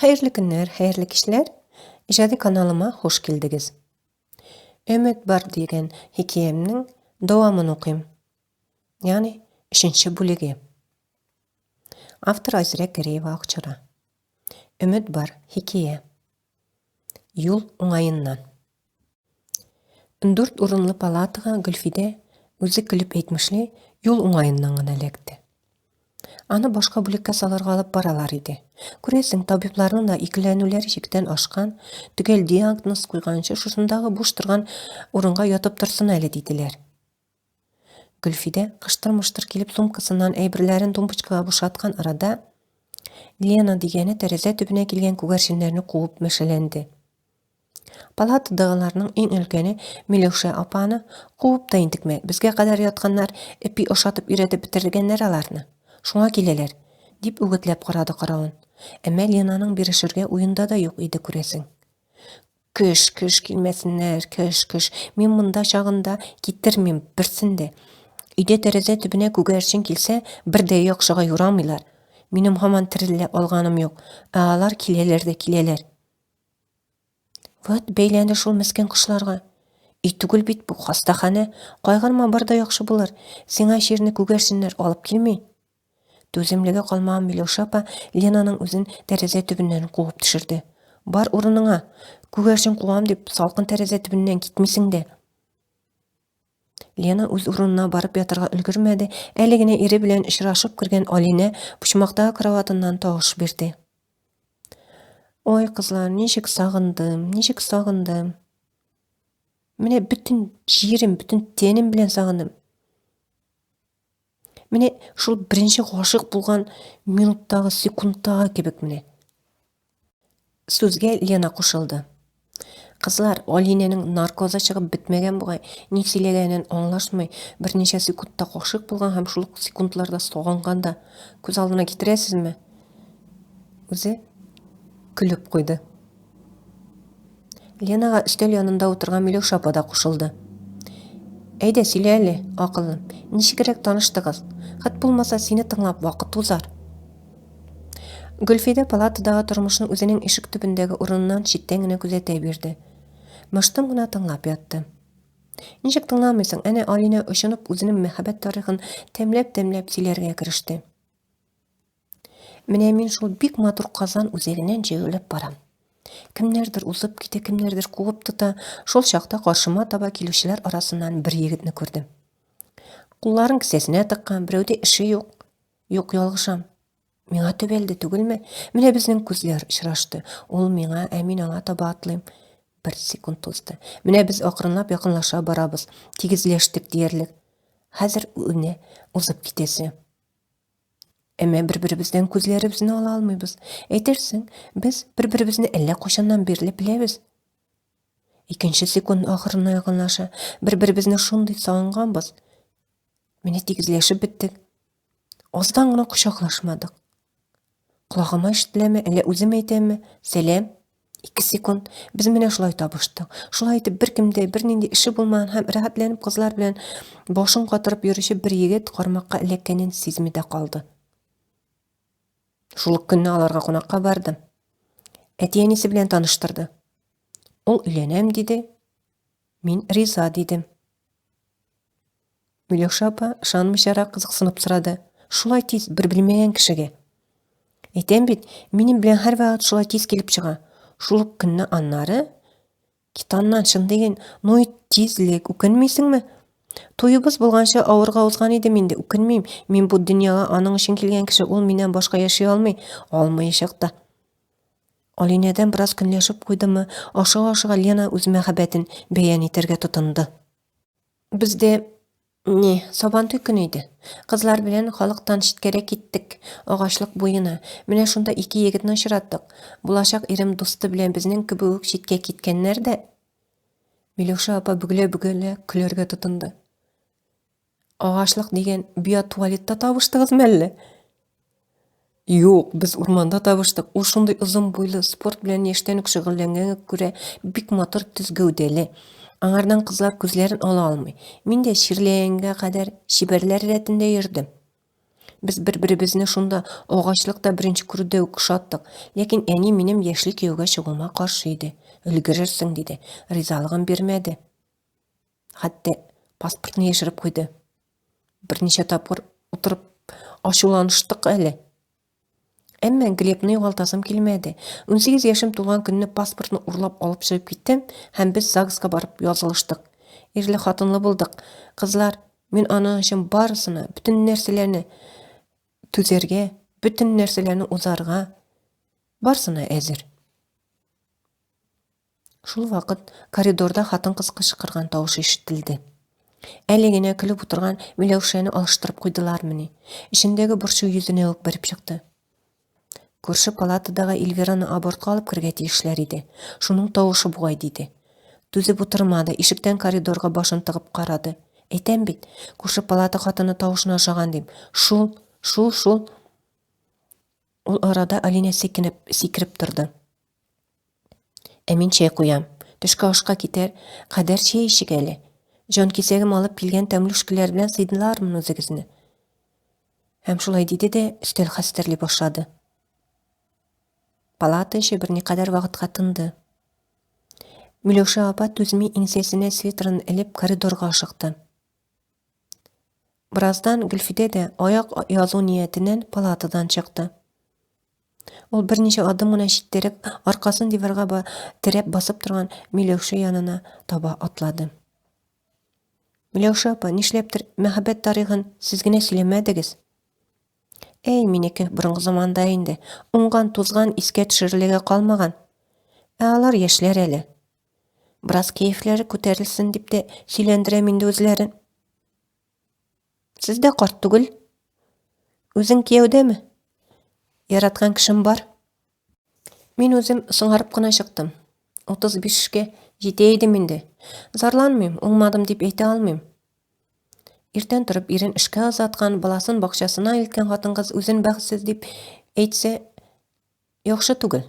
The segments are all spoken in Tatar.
Хәерле көннәр, хәерле кичләр. Иҗади каналыма хуш килдегез. Өмет бар дигән хикәямнең дәвамын укыйм. Ягъни өченче бүлеге. Автор Айзирә Гәрәева Акчура. Өмет бар, хикәя. Юл уңаеннан. Дүрт урынлы палатага Гөлфидә, үзе көлеп әйтмешли, юл уңаеннан гына эләкте. Аны башка бүлеккә салырга алып баралар иде. Күрәсең, табибларның да икеләнүләре чиктән ашкан, төгәл диагноз куйганчы шушындагы буш торган урынга ятып торсын әле, диделәр. Гөлфидә кыштыр-мыштыр килеп сумкасыннан әйберләрен тумбочкага бушаткан арада, Лена дигәне тәрәзә төбенә килгән күгәрченнәрне куып мәшәләнде. Палатадагыларның иң өлкәне Миләүшә апаны куып та интекмә, безгә кадәр ятканнар эпи ашатып өйрәтеп бетергәннәр аларны. Шуңа киләләр, дип үгетләп карады каравын. Әмма Ленаның бирешергә уенда да юк иде, күрәсең. Көш, көш килмәсеннәр, көш, көш. Мин монда чагында китермим берсен дә. Өйдә тәрәзә төбенә күгәрчен килсә, бер дә яхшыга юрамыйлар. Минем һаман терелә алганым юк, ә алар киләләр дә киләләр. Вот бәйләнде шул мескен кошларга. Өй түгел бит бу, хастаханә. Кайгырма, бар да яхшы булыр. Сиңа чирне күгәрченнәр алып килми. Түземлеге калмаган Миләүшә апа Ленаның үзен тәрәзә төбеннән куып төшерде. Бар урыныңа! Күгәрчен куам дип, салкын тәрәзә төбеннән китмисең дә. Лена үз урынына барып ятарга өлгермәде, әле генә ире белән очрашып кергән Алинә почмактагы кроватыннан тавыш бирде. Ой, кызлар, ничек сагындым, ничек сагындым. Менә бөтен җирем, бөтен тәнем белән сагындым. Менә шул беренче гашыйк булган минуттагы, секундтагы кебек менә. Сүзгә Лена кушылды. Кызлар, Алинәнең наркозы чыгып бетмәгән бугай, ни сөйләгәнен аңлашмый, берничә секундта гашыйк булган һәм шул ук секундларда сагынган да. Күз алдына китерәсезме? Үзе көлеп куйды. Ленага өстәл янында утырган Миләүшә апа да кушылды. Әйдә, сөйлә әле, акыллым, ничегрәк таныштыгыз? Хет булмаса, сине тыңлап вакыт узар. Гөлфидә палатадагы тормышны үзенең ишек төбендәге урыныннан читтән генә күзәтә бирде. Мыштым гына тыңлап ятты. Ничек тыңламыйсың, әнә Алинә очынып үзенең мәхәббәт тарихын тәмләп-тәмләп сөйләргә кереште. Менә мин шул бик матур Казан үзәгеннән җәяүләп барам. Кемнәрдер узып китә, кемнәрдер куып тота. Шул чакта каршыма таба килүчеләр арасыннан бер егетне күрдем. Кулларын кесәсенә тыккан, берәүдә эше юк. Юк, ялгышам. Миңа төбәлде түгелме? Менә безнең күзләр очрашты. Ул миңа, ә мин аңа таба атлыйм. Бер секунд узды. Менә без акрынлап якынлаша барабыз. Тигезләштек диярлек. Хәзер менә узып китәсе. Әмма бер-беребездән күзләребезне ала алмыйбыз. Әйтерсең, без бер-беребезне әллә кайчаннан бирле беләбез. Икенче секунд ахырына якынлаша. Бер-беребезне шундый сагынганбыз. Менә тигезләшеп беттек. Аздан гына кочаклашмадык. Колагыма ишетеләме, әллә үзем әйтәмме? Сәлам. Ике секунд. Без менә шулай табыштык. Шулай итеп беркемдә бернинди эше булмаган һәм рәхәтләнеп кызлар белән башын катырып йөрүче бер егет кармакка эләккәнен сизми дә калды. Шул ук көнне аларга кунакка бардым. Әти-әнисе белән таныштырды. Ул өйләнәм диде. Мин риза дидем. Миләүшә апа ышанмыйчарак кызыксынып сорады. Шулай тиз, бер белмәгән кешегә. Әйтәм бит, минем белән һәрвакыт шулай тиз килеп чыга. Шул ук көнне аннары Кит аннан, чын диген, ну и тизлек, үкенмисеңме? Туебыз булганчы авырга узган идем инде, үкенмим. Мин бу дөньяга аның өчен килгән кеше, ул миннән башка яши алмый, алмаячак та. Алинәдән бераз көнләшеп куйдымы, ашыга-ашыга Лена үз мәхәббәтен бәян итәргә тотынды. Бездә ни, Сабантуй көне иде. Кызлар белән халыктан читкәрәк киттек, агачлык буена. Менә шунда ике егетне очраттык. Булачак ирем дусты белән безнең кебек үк читкә киткәннәр дә. Миләүшә апа бөгелә-бөгелә көләргә тотынды. Агачлык дигән биотуалетта табыштыгызмы әллә? Юк, без урманда табыштык. Ул шундый озын буйлы, спорт белән яшьтән үк шөгыльләнгәнгә күрә, бик матур төз гәүдәле. Аңардан кызлар күзләрен ала алмый. Мин дә чирләгәнгә кадәр чибәрләр рәтендә йөрдем. Без бер-беребезне шунда агачлыкта беренче күрүдә үк ошаттык. Ләкин әни минем яшьли кияүгә чыгуыма каршы иде. Өлгерерсең, диде. Ризалыгын бирмәде. Хәтта паспортны яшереп куйды. Берничә тапкыр утырып ачуланыштык әле. Әмма Глебны югалтасым килмәде. 18 яшем тулган көнне паспортны урлап алып чыгып киттем һәм без ЗАГСка барып язылыштык. Ирле-хатынлы булдык. Кызлар, мин аның өчен барысына, бөтен нәрсәләрне түзәргә, бөтен нәрсәләрне узарга, барысына әзер. Шул вакыт коридорда хатын-кыз кычкырган тавыш ишетелде. Әле генә көлеп утырган Миләүшәне алыштырып куйдылармыни? Эчендәге борчу йөзенә үк бәреп чыкты. Күрше палатадагы Эльвираны абортка алып керергә тиешләр иде. Шуның тавышы бугай, диде. Түзеп утырмады, ишектән коридорга башын тыгып карады. Әйтәм бит, күрше палата хатыны тавышына ошаган дим. Шул, шул, шул. Ул арада Алинә сикенеп, сикереп торды. Ә мин чәй куям. Төшке ашка китәр кадәр чәй эчик әле. Җанкисәгем алып килгән тәмлүшкеләр белән сыйдылармын үзегезне. Һәм шулай диде дә өстәл хәстәрли башлады. Палата эче берникадәр вакытка тынды. Миләүшә апа түзми иңсәсенә свитерын элеп коридорга ашыкты. Бераздан Гөлфидә дә аяк язу ниятеннән палатадан чыкты. Ул берничә адым гына читтәрәк аркасын диварга ба терәп басып торган Миләүшә янына таба атлады. Миләүшә апа, нишләптер мәхәббәт тарихын сез генә сөйләмәдегез? Әй, минеке борынгы заманда инде. Уңган, тузган, искә төшерерлеге калмаган. Ә алар яшьләр әле. Бераз кәефләре күтәрелсен дип тә сөйләндерәм инде үзләрен. Сез дә карт түгел. Үзең кияүдәме? Яраткан кешем бар. Мин үзем соңарып кына чыктым. 35-кә җитә идем инде. Зарланмыйм, уңмадым дип әйтә алмыйм. Иртән торып ирен эшкә озаткан, баласын бакчасына илткән хатын-кыз үзен бәхетсез дип әйтсә, яхшы түгел.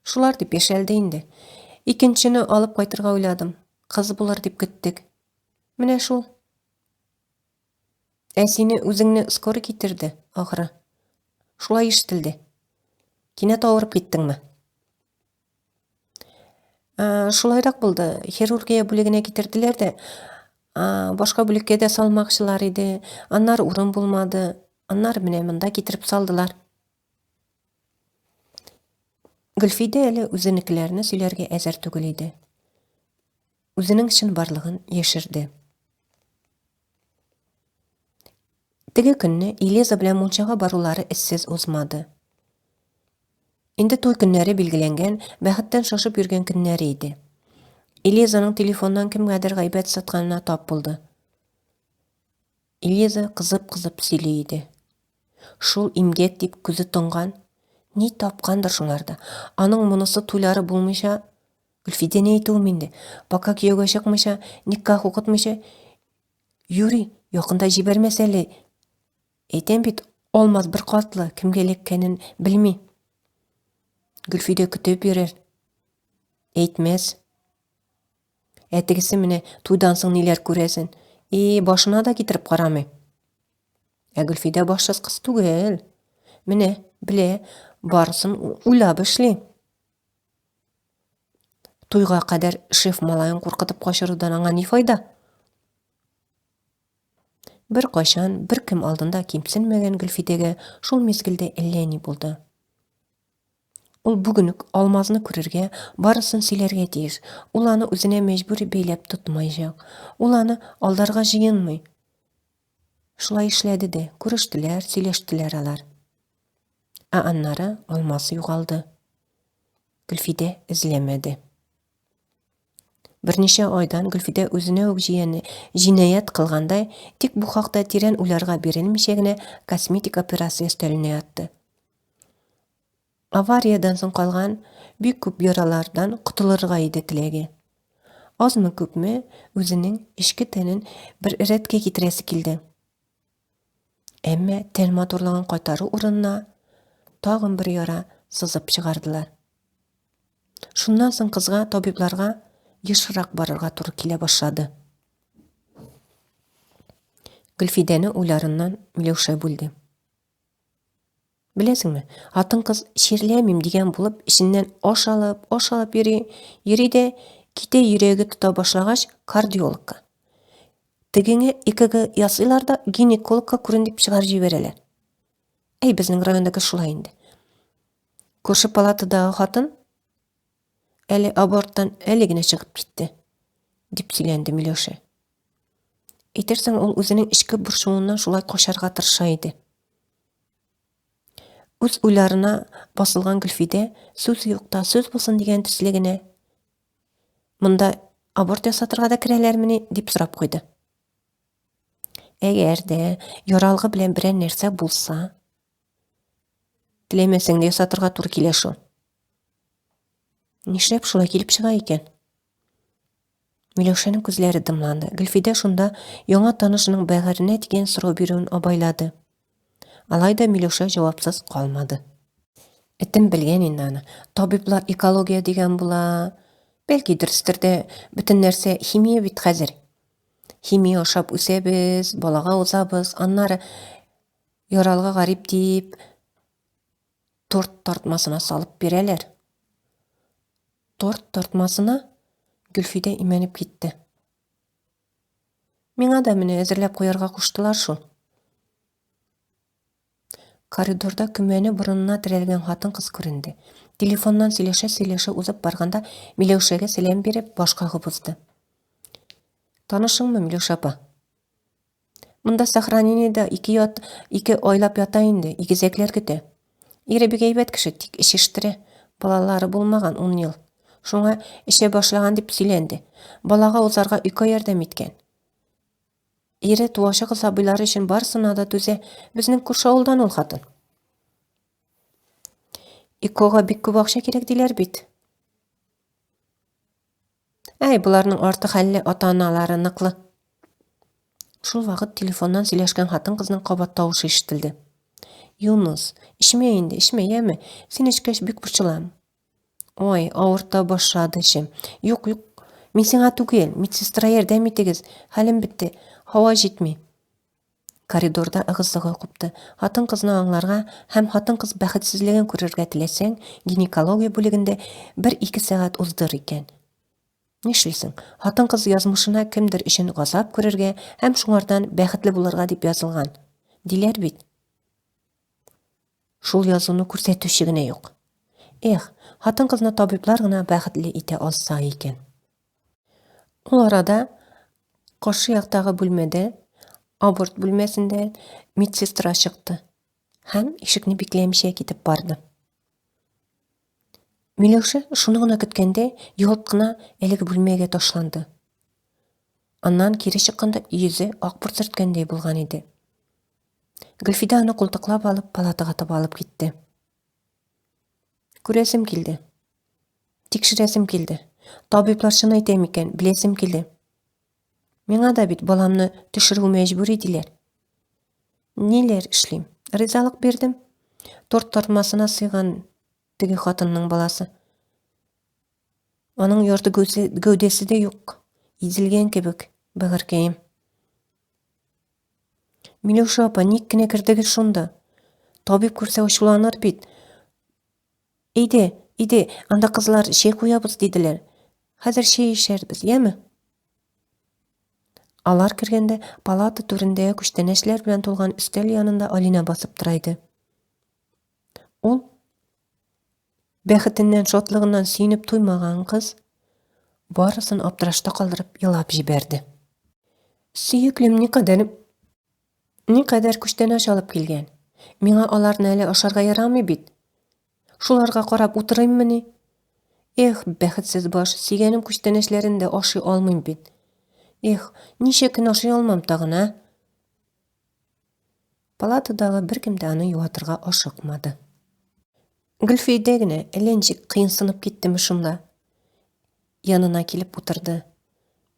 Шулар дип яшәлде инде. Икенчене алып кайтырга уйладым. Кыз булыр дип көттек. Менә шул. Ә сине үзеңне скорый китерде, ахры. Шулай ишетелде. Кинәт авырып киттеңме? Ә, шулайрак булды. Хирургия бүлегенә китерделәр дә, башка бүлеккә дә салмакчылар иде. Аннары урын булмады. Аннары менә монда китереп салдылар. Гөлфидә әле үзенекеләрне сөйләргә әзер түгел иде. Үзенең чынбарлыгын яшерде. Теге көнне Илиза белән мунчага барулары эзсез узмады. Инде туй көннәре билгеләнгән, бәхеттән шашып йөргән көннәре иде. Элизаның телефоннан кемгәдер гайбәт сатканына тап булды. Элиза кызып-кызып сөйли иде. Шул имгәк дип күзе тонган. Ни тапкандыр шуңарда. Аның монысы туйлары булмыйча, Гөлфидәне әйтүем инде, пока кияүгә чыкмыйча, никах укытмыйча, юри, якында җибәрмәс әле. Әйтәм бит, Алмаз бер катлы, кемгә эләккәнен белми. Гөлфидә көтеп йөрер. Әйтмәс. Ә тегесе менә туйдан соң ниләр күрәсен. И, башына да китереп карамый. Ә Гөлфидә башсыз кыз түгел. Менә, белә, барысын уйлап эшли. Туйга кадәр шеф малаен куркытып качырудан аңа ни файда? Бер кайчан, бер кем алдында кимсенмәгән Гөлфидәгә шул мизгелдә әллә ни булды. Ул бүген үк Алмазны күрергә, барысын сөйләргә тиеш. Ул аны үзенә мәҗбүри бәйләп тотмаячак. Ул аны алдарга җыенмый. Шулай эшләде дә, күрештеләр, сөйләштеләр алар. Ә аннары Алмаз югалды. Гөлфидә эзләмәде. Берничә айдан Гөлфидә үзенә үк җияне җинаять кылгандай, тик бу хакта тирән уйларга бирелмичә генә косметик операция өстәленә ятты. Авариядән соң калган бик күп яралардан котылырга иде теләге. Азмы-күпме үзенең эчке тәнен бер рәткә китерәсе килде. Әмма тән матурлыгын кайтару урынына тагын бер яра сызып чыгардылар. Шуннан соң кызга табибларга ешрак барырга туры килә башлады. Гөлфидәне уйларыннан Миләүшә бүлде. Беләсеңме, хатын-кыз чирләмим дигән булып, эченнән аш алып, аш алып йөри, йөри дә, китә йөрәге тота башлагач, кардиологка. Тегеңә ЭКГ ясыйлар да, гинекологка күрен дип чыгарып җибәрәләр. Әй, безнең райондагы шулай инде. Күрше палатадагы хатын әле аборттан әле генә чыгып китте, дип сөйләнде Миләүшә. Әйтерсең, ул үзенең эчке борчуыннан шулай качарга тырыша иде. Үз уйларына басылган Гөлфидә сүз юкта сүз булсын дигән төсле генә Монда аборт ясатырга да керәләрмени? дип сорап куйды. Әгәр дә яралгы белән берәр нәрсә булса, теләмәсәң дә ясатырга туры килә шул. Нишләп шулай килеп чыга икән? Миләүшәнең күзләре дымланды. Гөлфидә шунда яңа танышының бәгыренә тигән сорау бирүен абайлады. Алай да Миләүшә җавапсыз калмады. Этем белгән инде аны. Табиблар экология дигән була. Бәлки дөрестер дә, бөтен нәрсә химия бит хәзер. Химия ашап үсәбез, балага узабыз, аннары яралгы гарип дип торт тартмасына салып бирәләр. Торт тартмасына Гөлфидә имәнеп китте. Миңа да менә әзерләп куярга куштылар шул. Коридорда көмәне борынына терәлгән хатын-кыз күренде. Телефоннан сөйләшә-сөйләшә узып барганда Миләүшәгә сәлам биреп, баш кагып узды. Танышыңмы, Миләүшә апа? Монда сохранениедә ике ят, ике айлап ята инде, игезәкләр көтә. Ире бик әйбәт кеше, тик эчештерә. Балалары булмаган ун ел. Шуңа эчә башлаган дип сөйләнде. Балага узарга ИКО ярдәм иткән. Ире туачак сабыйлары өчен барысына да түзә. Безнең күрше авылдан ул хатын. ИКОга бик күп акча кирәк диләр бит. Әй, боларның арты хәлле ата-аналары ныклы. Шул вакыт телефоннан сөйләшкән хатын-кызның кабат тавышы ишетелде. Юныс, эчмә инде, эчмә, яме. Син эчкәч бик борчылам. Ой, авырта башлады эчем. Юк, юк, мин сиңа түгел, медсестра ярдәм итегез. Хәлем бетте, һава җитми. Коридорда ыгы-зыгы купты. Хатын-кызны аңларга һәм хатын-кыз бәхетсезлеген күрергә теләсәң, гинекология бүлегендә бер-ике сәгать уздыр икән. Нишлисең, хатын-кыз язмышына кемдер өчен газап күрергә һәм шуңардан бәхетле булырга дип язылган, диләр бит. Шул язуны күрсәтүче генә юк. Эх, хатын-кызны табиблар гына бәхетле итә алса икән. Ул арада каршы яктагы бүлмәдә, аборт бүлмәсендә медсестра чыкты һәм ишекне бикләмичә китеп барды. Миләүшә шуны гына көткәндә, ялт кына әлеге бүлмәгә ташланды. Аннан кире чыкканда йөзе акбур сөрткәндәй булган иде. Гөлфидә аны култыклап алып палатага таба алып китте. Күрәсем килде. Тикшерәсем килде. Табиблар чын әйтә микән, беләсем килде. Миңа да бит баламны төшерү мәҗбүри диләр. Ниләр эшлим? Ризалык бирдем. Торт тартмасына сыйган теге хатынның баласы. Аның ярты гәүдәсе дә юк. Изелгән кебек, бәгырькәем. Миләүшә апа, ник кенә кердегез шунда? Табиб күрсә ачуланыр бит. Әйдә, әйдә, анда кызлар чәй куябыз диделәр. Хәзер чәй эчәрбез, яме? Алар кергәндә палата түрендәге күчтәнәчләр белән тулган өстәл янында Алинә басып тора иде. Ул бәхетеннән, шатлыгыннан сөенеп туймаган кыз барысын аптырашта калдырып елап җибәрде. Сөеклем никадәр Никадәр күчтәнәч алып килгән. Миңа аларны әле ашарга ярамый бит. Шуларга карап утырыйммыни? Эх, бәхетсез баш, сөйгәнем күчтәнәчләрен дә ашый алмыйм бит. Эх, ничә көн ашый алмам тагын, ә? Палатадагы беркем дә аны юатырга ашыкмады. Гөлфидә генә әллә ничек кыенсынып киттеме шунда. Янына килеп утырды.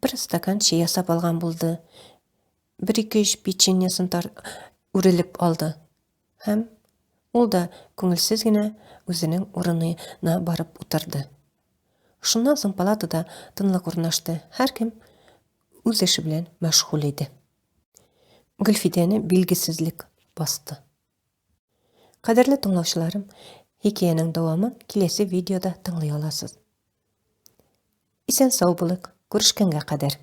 Бер стакан чәй ясап алган булды. Бер-ике уч печеньесын тар үрелеп алды. Һәм ул да күңелсез генә үзенең урынына барып утырды. Шуннан соң палатада тынлык урнашты. Һәркем үз эше белән мәшгуль иде. Гөлфидәне билгесезлек басты. Кадерле тыңлаучыларым, хикәянең дәвамын киләсе видеода тыңлый аласыз. Исән-сау булыйк, күрешкәнгә кадәр!